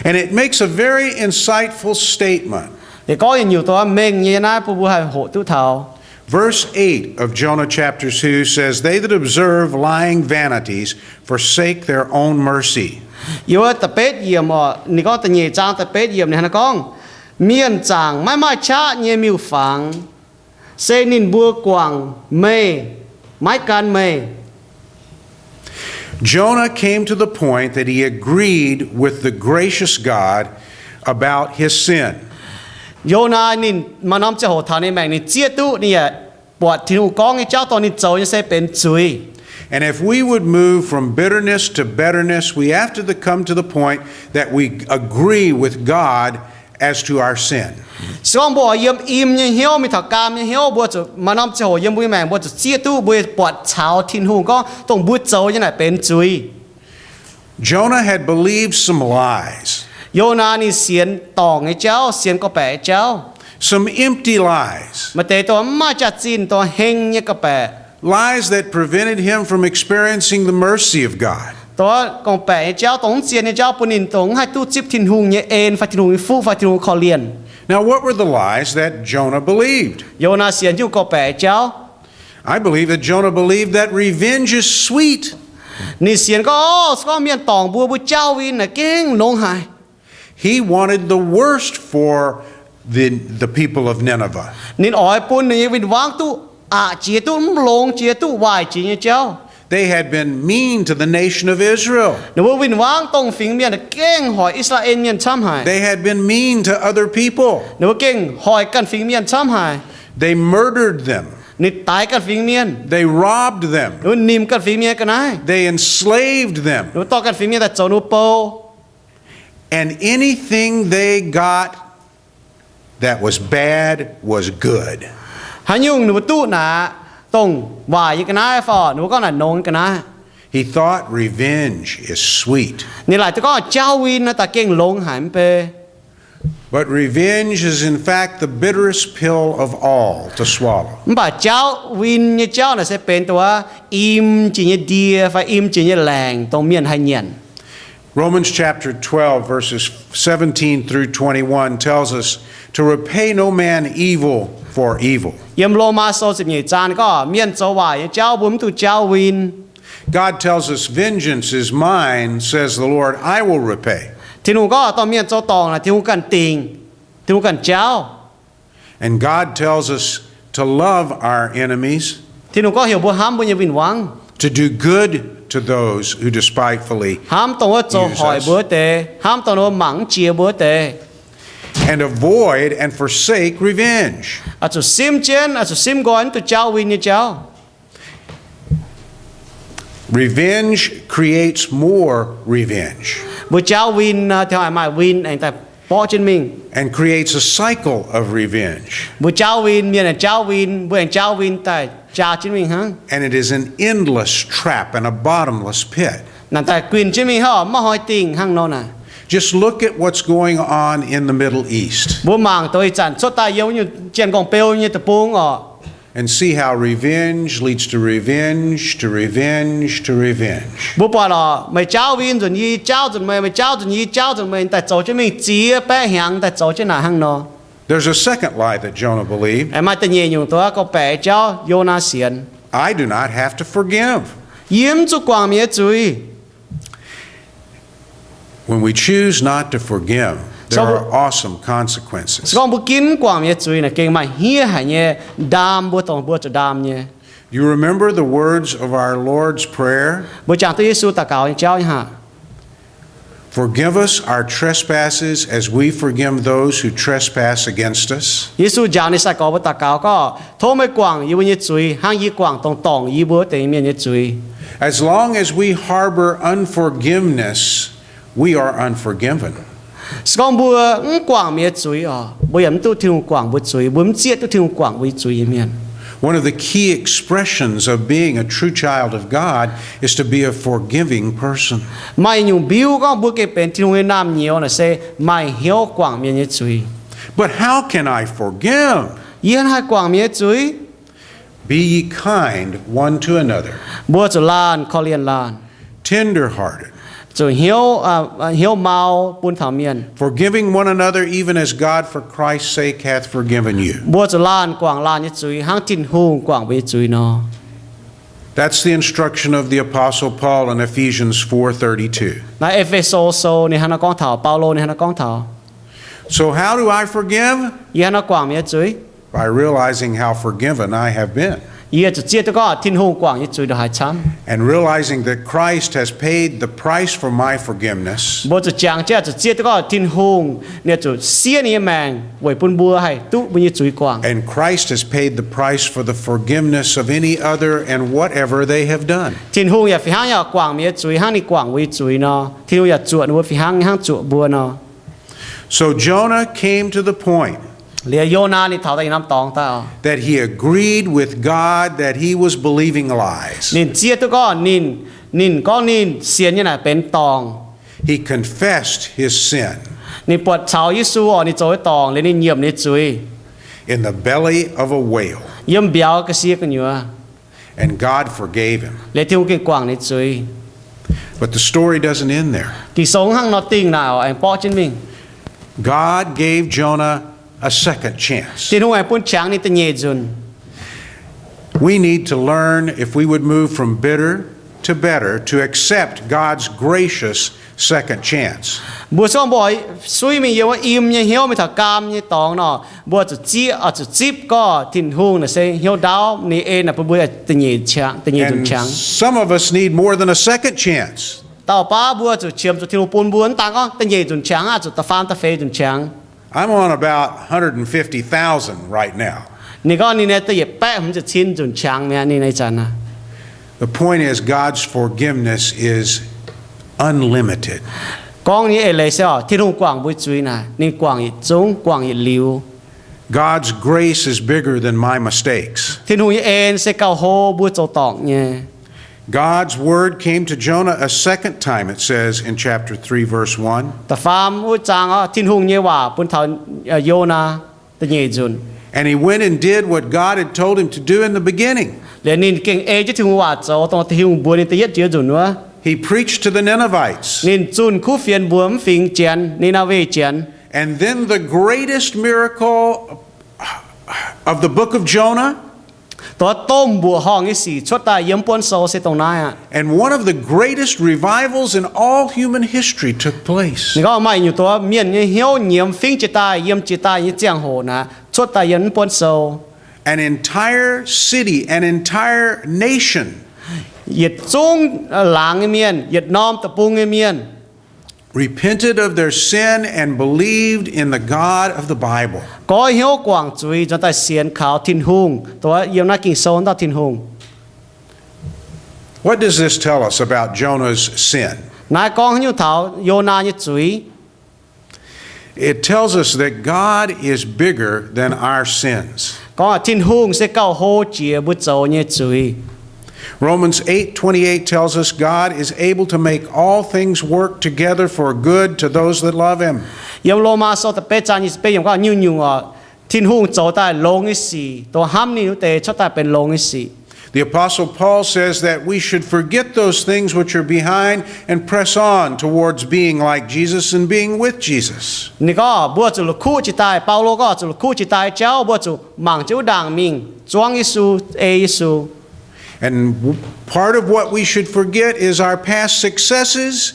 And it makes a very insightful statement. Liuz gorngv yietc nyungc dongh mengh nyei naaiv bun mbuo haih hoqc duqv taux. Verse eight of Jonah chapter two says, "They that observe lying vanities forsake their own mercy." Yiem wuov da'betv yiemc oc, ninh gorngv da'nyeic zaang da'betv yiemc ninh hnangv naaiv gorngv, mienh zaangc maiv maaih qaqv nyei miuc-fangx, se ninh mbuo guangc meih, maiv gan meih. Jonah came to the point that he agreed with the gracious God about his sin. Yonaa ninh maaih norm ziangh hoc taux ninh maengc ninh zieqv duqv ninh yaac buatc Tin-Hungh gorngv nyei jauv dongh ninh zoux nyei se benx zuiz. And if we would move from bitterness to betterness, we have to come to the point that we agree with God as to our sin. Se gorngv mbuo oix yiem im nyei hnyouv mingh taux gaam nyei hnyouv, mbuo zuqc maaih norm ziangh hoc yiem mbuo nyei maengc mbuo zuqc zieqv duqv mbuo buatc caux Tin-Hungh gorngv dongh mbuo zoux nyei naaic benx zuiz. Jonah had believed some lies. Yonaa ninh sienx dorngc nyei jauv, sienx gorqv-baeqc nyei jauv. Some empty lies. Maaih deix dongh mv maaih jaax-zinh, dongh heng nyei gorqv-baeqc. Lies that prevented him from experiencing the mercy of God. Dongh gorqv-baeqc nyei jauv, dongh mv zien nyei jauv bun ninh dongh mv haih duqv zipv Tin-Hungh nyei en fai Tin-Hungh nyei fuqv fai Tin-Hungh korv-lienh. Now, what were the lies that Jonah believed? Yonaa sienx nyungc gorqv-baeqc nyei jauv. I believe that Jonah believed that revenge is sweet. Ninh sienx gorngv, se gorngv mienh dorngc mbuo, mbuo jauv win naaic gengh longx haic. He wanted the worst for the, the people of Nineveh. Ninh oix bun ninh nyei win-wangv duqv aqc jiex, duqv mv longx jiex, duqv waaic jiex nyei jauv. They had been mean to the nation of Israel. Ninh mbuo win-wangv dongh fingx mienh gengh hoic I^saa^laa^en Mienh camv haic. They had been mean to other people. Ninh mbuo gengh hoic ganh fingx mienh camv haic. They murdered them. Ninh daix ganh fingx mienh. They robbed them. Ninh mbuo nimc ganh fingx mienh ga'naaiv. They enslaved them. Ninh mbuo dorh ganh fingx mienh daaih zoux ninh mbuo bou. And anything they got that was bad was good. Haaix nyungc ninh mbuo duqv naaic, dongh waaic nyei ga'naaiv fai ninh mbuo gorngv naaic nongx ga'naaiv, He thought revenge is sweet. Ninh laaic duqv gorngv jauv win naaiv daaih gengh longx haic mv bei. But revenge is in fact the bitterest pill of all to swallow. Mv baac jauv win nyei jauv naaic se benx dongh wuov im jiex nyei ndie fai im jiex nyei laengc dongh mienh haih nyanc. Romans chapter twelve, verses seventeen through twenty-one tells us to repay no man evil for evil. Yiem Lomaa Sou ziepc nyeic zaang gorngv, mienh zoux waaic nyei jauv mbuo mv dungx jauv win. God tells us, Vengeance is mine, says the Lord, I will repay. Tin-Hungh gorngv, dorh mienh zoux dorngc naaic Tin-Hungh ganh dingc, Tin-Hungh ganh jauv. And God tells us to love our enemies, Tin-Hungh gorngv heuc mbuo hnamv mbuo nyei win-wangv, to do good to those who despitefully use us, hnamv dongh wuov zoux hoic mbuo wuov deix, hnamv dongh wuov mangc mv jiex mbuo wuov deix, and avoid and forsake revenge. Oix zuqc simv jienv, oix zuqc simv nqoi mv duqv jauv win nyei jauv. Revenge creates more revenge. Mbuo jauv win, aa, taux maaih win aengx daaih borqv jienv mingh. And creates a cycle of revenge. Mbuo jauv win, mienh aengx jauv win, mbuo aengx jauv win daaih jaa jienv mingh hnangv. And it is an endless trap and a bottomless pit. Naaic daaih guinh jienv mingh hnangv maiv hnoi dingh hnangv nor naaic. Just look at what's going on in the Middle East. Mbuo mangc dongh ih zanc cuotv daaih yiem wuov nyungc Janx-Gorngv-Beu nyei deic-bung oc. And see how revenge leads to revenge, to revenge, to revenge. Mbuo buatc oc, meih jauv win nzunc yie, yie jauv nzunc meih, meih jauv nzunc yie, yie jauv nzunc meih, daaih zoux jienv mingh ziex baeqv hnyangx daaih zoux jienv naaic hnangv nor. There's a second lie that Jonah believed. Aengx maaih da'nyeic nyungc dongh gorngv-baeqc jauv Yonaa sienx. I do not have to forgive. Yie mv zuqc guangc mienh nyei zuiz. When we choose not to forgive, there are awesome consequences. Se gorngv mbuo ginv mv guangc mienh nyei zuiz naaic gengh maaih hniev haic nyei ndaam mbuo dongh mbuo zuqc ndaam nyei. You remember the words of our Lord's Prayer? Mbuo jangx duqv Yesu daux gaux nyei jauv nyei haac? Forgive us our trespasses as we forgive those who trespass against us. Yesu jangx ninh sai-gorx mbuo daux gaux gorngv, tov meih guangc yie mbuo nyei zuiz hnangv yie guangc dongh dorngc yie mbuo wuov deix mienh nyei zuiz. As long as we harbor unforgiveness, we are unforgiven. Se gorngv mbuo mv guangc mienh nyei zuiz oc, mbuo yaac mv duqv Tin-Hungh guangc mbuo zuiz, mbuo mv zieqv duqv Tin-Hungh guangc mbuo nyei zuiz nyei mienh. One of the key expressions of being a true child of God is to be a forgiving person. Maaih nyungc mbiuv gorngv mbuo gengh benx Tin-Hungh nyei naamh nyouz naaic se maaih hnyouv guangc mienh nyei zuiz. But how can I forgive? Yie hnangv haaix guangc mienh nyei zuiz? Be ye kind one to another. Mbuo zuqc laanh korv-lienh laanh. Tender-hearted. Zuqc hnyouv, hnyouv mau bun taux mienh. Forgiving one another even as God for Christ's sake hath forgiven you. Mbuo zuqc laanh guangc laanh nyei zuiz hnangv Tin-Hungh guangc mbuo nyei zuiz nor. That's the instruction of the Apostle Paul in Ephesians four thirty-two. Naaiv E^fe^so Sou ninh hnangv naaiv gorngv taux, Baulo ninh hnangv naaiv gorngv taux. So how do I forgive? Yie hnangv naaiv guangc mienh nyei zuiz? By realizing how forgiven I have been. Yie zuqc zieqv duqv gorngv Tin-Hungh guangc nyei zuiz ndongc haaix camv. And realizing that Christ has paid the price for my forgiveness. Mbuo zuqc jangx jienv zuqc zieqv duqv gorngv Tin-Hungh ninh zuqc siev ninh nyei maengc weic bun mbuo haih duqv mbuo nyei zuiz guangc. And Christ has paid the price for the forgiveness of any other and whatever they have done. Tin-Hungh yaac fih hnangv yaac guangc mienh nyei zuiz hnangv ninh guangc mbuo nyei zuiz nor. Tin-Hungh yaac zuoqc ninh mbuo fih hnangv, hnangv zuoqc mbuo nor. So Jonah came to the point Liuz Yonaa ninh taux daaih yietc norm dorngx daaih oc, that he agreed with God that he was believing lies. Ninh zieqv duqv gorngv ninh, ninh gorngv ninh sienx nyei naaic benx dorngc. He confessed his sin Ninh buatc caux Yesu oc, ninh zoux nyei dorngc, liuz ninh nyiemc ninh nyei zuiz in the belly of a whale. Yiem mbiauz ga'sie gu'nyuoz. And God forgave him. Liuz Tin-Hungh gengh guangc ninh nyei zuiz. But the story doesn't end there. Ging-Sou hnangv nor dingh naaic oc, aengx borqv jienv mingh. God gave Jonah a second chance. Tin-Hungh aengx bun qangx ninh da'nyeic nzunc. We need to learn if we would move from bitter to better to accept God's gracious second chance. Mbuo se gorngv mbuo oix suiv mingh yiem wuov im nyei hnyouv mingh taux gaam nyei dorngx nor, mbuo zuqc zieqv, oix zuqc zipv gorngv Tin-Hungh naaic se hnyouv ndaauv, ninh en naaic bun mbuo da'nyeic nzunc qangx. Some of us need more than a second chance. Dauh baav mbuo zuqc qiemx zuqc Tin-Hungh bun mbuo mv daan gorngv da'nyeic nzunc qangx aqv, zuqc da'faam da'feix nzunc qangx. I'm on about a hundred and fifty thousand right now. Ninh gorngv ninh naaiv da'yietc baeqv hmz ziepc cin nzunc qangx mi'aqv, ninh naaiv zanc aqv. The point is, God's forgiveness is unlimited. Gorngv nyei eix leiz se oc, Tin-Hungh guangc mbuo zuiz naaic, ninh guangc yietc zungv, guangc yietc liuz. God's grace is bigger than my mistakes. Tin-Hungh nyei en se gauh hlo mbuo zoux dorngc nyei. God's word came to Jonah a second time, it says in chapter three, verse one. Da'faam wuov zaang oc, Tin-Hungh nyei waac bun taux Yonaa da'nyeic nzunc. And he went and did what God had told him to do in the beginning. Liuz ninh gengh ei jienv Tin-Hungh waac zoux, dongh Tin-Hungh mbuox ninh da'yietv joux nzunc wuov. He preached to the Ninevites. Ninh zunh kuv fienx mbuox mv fingx Janx, Ni^naa^we Janx. And then the greatest miracle of the book of Jonah. Dongh domh mbuoqc horngh nyei sic cuotv daaih yiem buonv sou se dongh naaiv aqv. And one of the greatest revivals in all human history took place. Ninh gorngv maaih nyungc dongh mienh nyei hnyouv nyiemz fingx jiex daaih yiem jiex daaih nyei ziangh hoc naaic cuotv daaih yiem buonv sou. An entire city, an entire nation yietc zungv laangz nyei mienh, yietc norm deic-bung nyei mienh repented of their sin and believed in the God of the Bible. Goiv hnyouv guangc zuiz nzuonx daaih sienx kaux Tin-Hungh, dongh yiem naaiv Ging-Sou wuov dauh Tin-Hungh. What does this tell us about Jonah's sin? Naaiv gorngv haaix nyungc taux Yonaa nyei zuiz? It tells us that God is bigger than our sins. Gorngv Tin-Hungh se gauh hlo jiex mbuo zoux nyei zuiz. Romans eight twenty-eight tells us God is able to make all things work together for good to those that love him. Yiem Lomaa Sou da'betv zaang nyic ziepc betv yiemc gorngv nyungc-nyungc oc, Tin-Hungh zoux daaih longx nyei sic dongh hnamv ninh wuov deix cuotv daaih benx longx nyei sic. The Apostle Paul says that we should forget those things which are behind and press on towards being like Jesus and being with Jesus. Ninh gorngv mbuo zuqc la'kuqv jiex daaih, Baulo gorngv zuqc la'kuqv jiex daaih nyei jauv, mbuo zuqc mangc jienv wuov ndaangc mingh zuangv Yesu, ei Yesu. And part of what we should forget is our past successes.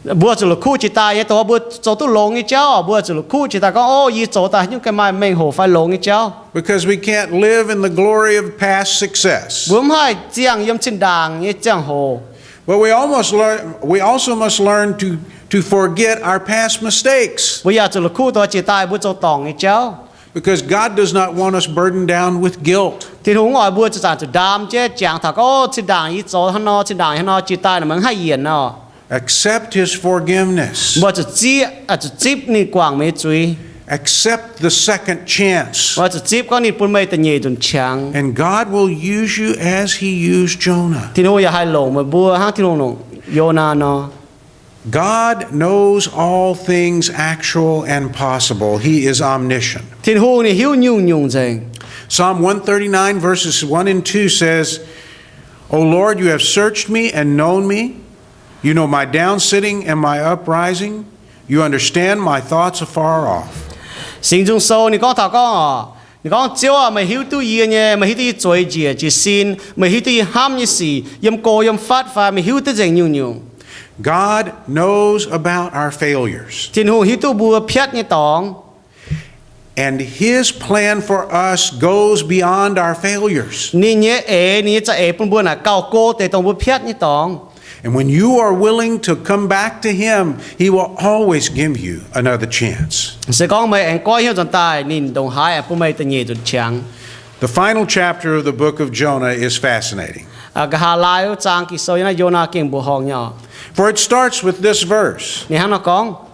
Mbuo zuqc la'kuqv jiex daaih nyei dongh mbuo zoux duqv longx nyei jauv, mbuo zuqc la'kuqv jiex daaih gorngv, Ov, yie zoux daaih nyungc ganh maaih mengh hoc fai longx nyei jauv. Because we can't live in the glory of past success. Mbuo mv haih ziangh yiem zinh ndaangc nyei ziangh hoc. But we almost learn, we also must learn to, to forget our past mistakes. Mbuo yaac zuqc la'kuqv dongh jiex daaih mbuo zoux dorngc nyei jauv. Because God does not want us burdened down with guilt. Tin-Hungh mv oix mbuo zuqc zanc zuqc ndaam jienv jangx taux gorngv, Ov, zinh ndaangc yie zoux hnangv nor, zinh ndaangc hnangv nor, jiex daaih naaic meih mv haih yienc nor. Accept his forgiveness. Mbuo zuqc zipv, zuqc zipv ninh guangc meih nyei zuiz. Accept the second chance. Mbuo zuqc zipv gorngv ninh bun meih da'nyeic nzunc qangx. And God will use you as he used Jonah. Tin-Hungh yaac haih longc meih mbuo hnangv Tin-Hungh longc Yonaa nor. God knows all things actual and possible. He is omniscient. Tin-Hungh ninh hiuv nyungc-nyungc nzengc. Psalm one thirty-nine, verses one and two says, O Lord, you have searched me and known me. You know my down sitting and my uprising. You understand my thoughts afar off. Singx Nzung Sou ninh gorngv taux gorngv oc, ninh gorngv, Ziouv aah, meih hiuv duqv yie nyei, meih hiuv duqv yie zueiz njiec jiez sin, meih hiuv duqv yie hnamv nyei sic, yiem go yiem fatv fai meih hiuv duqv nzengc nyungc-nyungc. God knows about our failures. Tin-Hungh hiuv duqv mbuo piatv nyei dorngx. And his plan for us goes beyond our failures. Ninh nyei eix, ninh nyei za'eix bun mbuo naaic gauh go deix dongh mbuo piatv nyei dorngx. And when you are willing to come back to him, he will always give you another chance. Se gorngv meih aengx goiv hnyouv nzuonx daaih, ninh ndongc haaix aengx bun meih da'nyeic nzunc qangx. The final chapter of the book of Jonah is fascinating. Nqa'haav laai wuov zaang Ging-Sou yiem naaiv Yonaa gengh mbuoqc horngh nyei oc. For it starts with this verse. Ninh hnangv nor gorngv,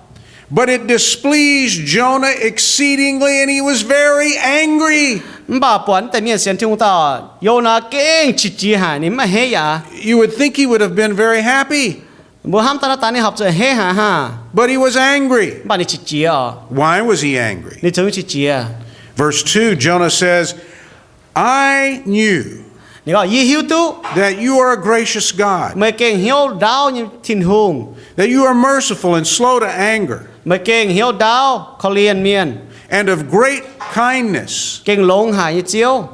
But it displeased Jonah exceedingly, and he was very angry. Mv baac buatc naaiv deix mienh sienx Tin-Hungh dauh, Yonaa gengh qiex jiez haic, ninh mv a'hneiv yaac. You would think he would have been very happy. Mbuo hnamv daaih naaiv daaih ninh horpc zuqc a'hneiv haic hnangv. But he was angry. Mv baac ninh qiex jiez oc. Why was he angry? Ninh zungv qiex jiez. Verse two, Jonah says, I knew Ninh gorngv, Yie hiuv duqv that you are a gracious God, meih gengh hnyouv ndaauv nyei Tin-Hungh, that you are merciful and slow to anger, meih gengh hnyouv ndaauv, korv-lienh mienh, and of great kindness, gengh longx haic nyei Ziouv,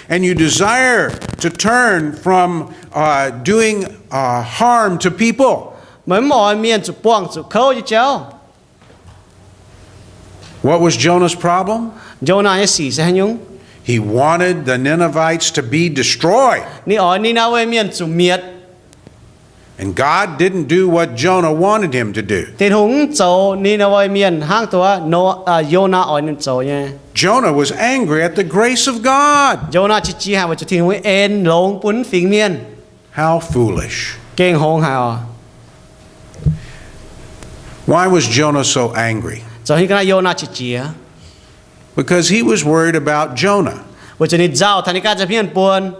and you desire to turn from, uh, doing, uh, harm to people. Meih mv oix mienh zuqc buangh zuqc kouv nyei jauv. What was Jonah's problem? Yonaa nyei sic se haaix nyungc? He wanted the Ninevites to be destroyed. Ninh oix Ni^naa^we Mienh zuqc mietc. And God didn't do what Jonah wanted him to do. Tin-Hungh mv zoux Ni^naa^we Mienh hnangv dongh Yonaa oix ninh zoux nyei. Jonah was angry at the grace of God. Yonaa qiex jiez haic weic zuqc Tin-Hungh nyei en longx bun mv fingx mienh. How foolish. Gengh hngongx haic oc. Why was Jonah so angry? Zoux haaix nyungc ga'naaiv Yonaa qiex jiez? Because he was worried about Jonah. Weic zuqc ninh nzauh taux ninh ganh nza'hmien buonc.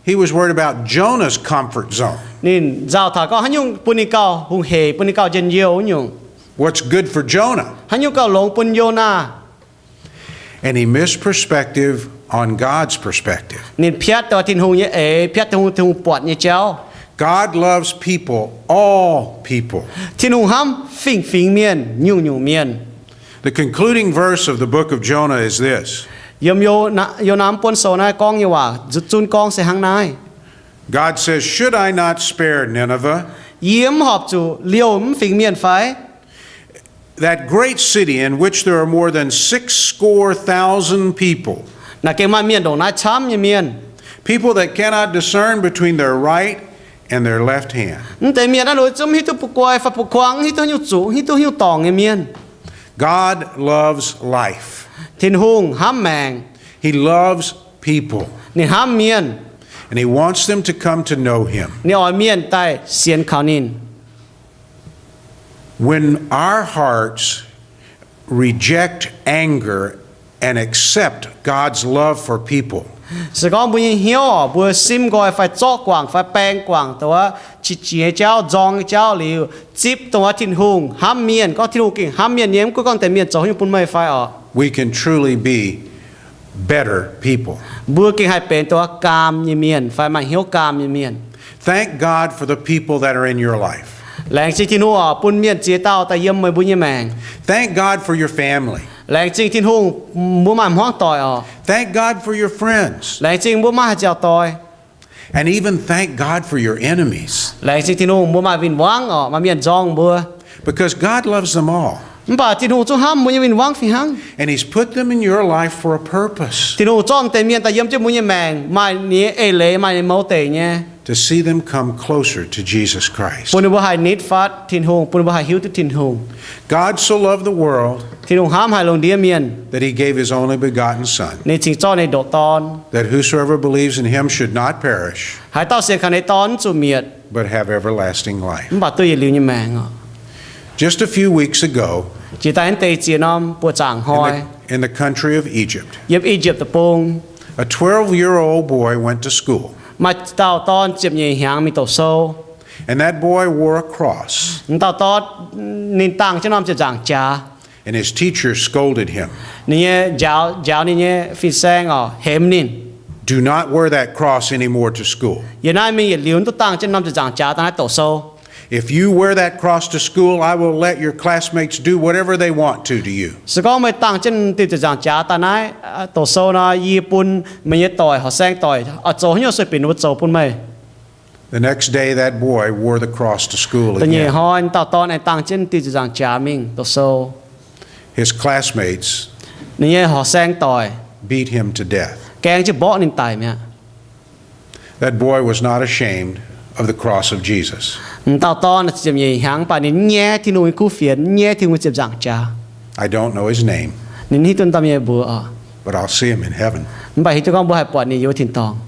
He was worried about Jonah's comfort zone. Ninh nzauh taux gorngv haaix nyungc bun ninh gauh hungh heic, bun ninh gauh njien-youh wuov nyungc. What's good for Jonah? Haaix nyungc gauh longx bun Yonaa? And he missed perspective on God's perspective. Ninh piatv dongh Tin-Hungh nyei eix, piatv Tin-Hungh, Tin-Hungh buatc nyei jauv. God loves people, all people. Tin-Hungh hnamv fingx-fingx mienh, nyungc-nyungc mienh. The concluding verse of the book of Jonah is this. Yiem Yo- Yonaa mv buonv sou naaiv gorngv nyei waac, zunv gorngv se hnangv naaiv. God says, Should I not spare Nineveh? Yie mv horpc zuqc liouh mv fingx mienh fai? That great city in which there are more than six score thousand people. Naaic gengh maaih mienh ndongc naaiv camv nyei mienh. People that cannot discern between their right and their left hand. Mv deix mienh naaiv lueiz zungv mv hiuv duqv bu guai fai bu kuang, mv hiuv duqv haaix nyungc zuqc, mv hiuv duqv haaix nyungc dorngc nyei mienh. God loves life. Tin-Hungh hnamv maengc. He loves people. Ninh hnamv mienh. And he wants them to come to know him. Ninh oix mienh daaih sienx kaux ninh. When our hearts reject anger and accept God's love for people, se gorngv mbuo nyei hnyouv, mbuo simv nqoi fai zorqv guangc fai baeng guangc dongh wuov qiex jiez nyei jauv, nzorng nyei jauv liuz, zipv dongh wuov Tin-Hungh hnamv mienh, gorngv Tin-Hungh gengh hnamv mienh nyei, mv gunv gorngv deix mienh zoux haaix nyungc bun meih fai oc, we can truly be better people. Mbuo gengh haih benx dongh wuov gaam nyei mienh fai maaih hnyouv gaam nyei mienh. Thank God for the people that are in your life. Laengz zingh Tin-Hungh oc, bun mienh ziex dauh daaih yiem meih mbuo nyei maengc. Thank God for your family. Laengz zingh Tin-Hungh, mbuo maaih hmuangv doic oc. Thank God for your friends. Laengz zingh mbuo maaih haaix nziaauc doic. And even thank God for your enemies. Laengz zingh Tin-Hungh mbuo maaih win-wangv oc, maaih mienh nzorng mbuo. Because God loves them all. Mv baac Tin-Hungh zungv hnamv mbuo nyei win-wangv fih hnangv. And he's put them in your life for a purpose. Tin-Hungh zorqv deix mienh daaih yiem jienv mbuo nyei maengc, maaih ninh nyei eix leiz, maaih ninh mouz deic nyei. To see them come closer to Jesus Christ. Bun ninh mbuo haih nitv fatv Tin-Hungh, bun ninh mbuo haih hiuv duqv Tin-Hungh. God so loved the world Tin-Hungh hnamv haic lungh ndiev mienh, that he gave his only begotten Son, ninh cingx zorqv ninh ndoqc Dorn, that whosoever believes in him should not perish, haaix dauh sienx kaux ninh nyei Dorn mv zuqc mietc, but have everlasting life. Mv baac duqv yietc liuz nyei maengc oc. Just a few weeks ago, jiex daaih naaiv deix ziex norm buoz-zaangc hnoi, in the, in the country of Egypt, yiem I^yipv Deic-Bung, a twelve-year-old boy went to school. Maaih dauh dorn ziepc nyeic hnyangx mingh doqc sou. And that boy wore a cross. Dauh dorn ninh dangh jienv norm ziepc nzaangc jaax. And his teacher scolded him. Ninh nyei njaaux, njaaux ninh nyei fin-saeng oc, hemx ninh. Do not wear that cross anymore to school. Yiem naaiv mingh yietc liuz duqv dangh jienv norm ziepc nzaangc jaax daaih naaiv doqc sou. If you wear that cross to school, I will let your classmates do whatever they want to to you. Se gorngv meih dangh jienv diuh ziepc nzaangc jaax daaih naaiv doqc sou nor, yie bun meih nyei doic, horqc saeng doic, oix zoux haaix nyungc sueih binc ninh mbuo zoux bun meih. The next day, that boy wore the cross to school again. Da'nyeic hnoi dauh dorn aengx dangh jienv diuh ziepc nzaangc jaax mingh doqc sou. His classmates Ninh nyei horqc saeng doic beat him to death. Gaeng jienv mborqv ninh daic mi'aqv. That boy was not ashamed of the cross of Jesus. Dauh dorn ziepc nyeic hnyangx, mv baac ninh mv nyaiv Tin-Hungh nyei kuv fienx, mv nyaiv Tin-Hungh nyei ziepc nzaangc jaax. I don't know his name, Ninh mv hiuv duqv ninh dauh mienh mbuox oc, but I'll see him in heaven. Mv baac hiuv duqv gorngv mbuo haih buatc ninh yiem wuov tin-dorngh.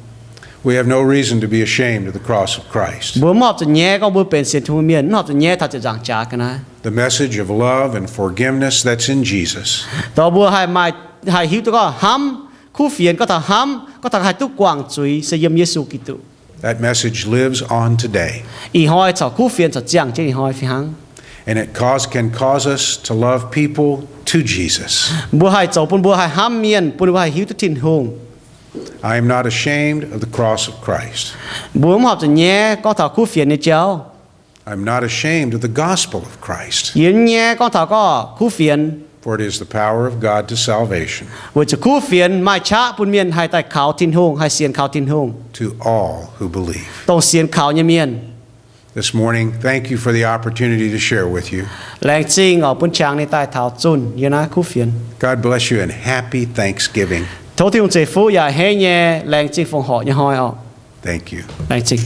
We have no reason to be ashamed of the cross of Christ. Mbuo mv horpc zuqc nyaiv gorngv mbuo benx sienx Tin-Hungh mienh, mv horpc zuqc nyaiv taux ziepc nzaangc jaax ga'naaiv. The message of love and forgiveness that's in Jesus Dongh mbuo haih maaih, haih hiuv duqv gorngv hnamv, kuv fienx gorngv taux hnamv, gorngv taux haih duqv guangc zuiz se yiem Yesu Giduc. That message lives on today. Ih hnoi corc kuv fienx corc ziangh jienv ih hnoi fih hnangv. And it cause, can cause us to love people to Jesus. Mbuo haih zoux bun mbuo haih hnamv mienh, bun mbuo haih hiuv duqv Tin-Hungh. I am not ashamed of the cross of Christ, Mbuo mv horpc zuqc nyaiv gorngv taux kuv fienx nyei jauv. I am not ashamed of the gospel of Christ, Yie mv nyaiv gorngv taux gorngv kuv fienx, for it is the power of God to salvation weic zuqc kuv fienx maaih qaqv bun mienh haih daaih kaux Tin-Hungh, haih sienx kaux Tin-Hungh, to all who believe. Dongh sienx kaux nyei mienh. This morning, thank you for the opportunity to share with you. Laengz zingh oc, bun qangx ninh daaih taux zunh yiem naaiv kuv fienx. God bless you and happy Thanksgiving. Tov Tin-Hungh ceix fuqv yaac a'hneiv nyei laengz zingh fongc horc nyei hnoi oc. Thank you. Laengz zingh.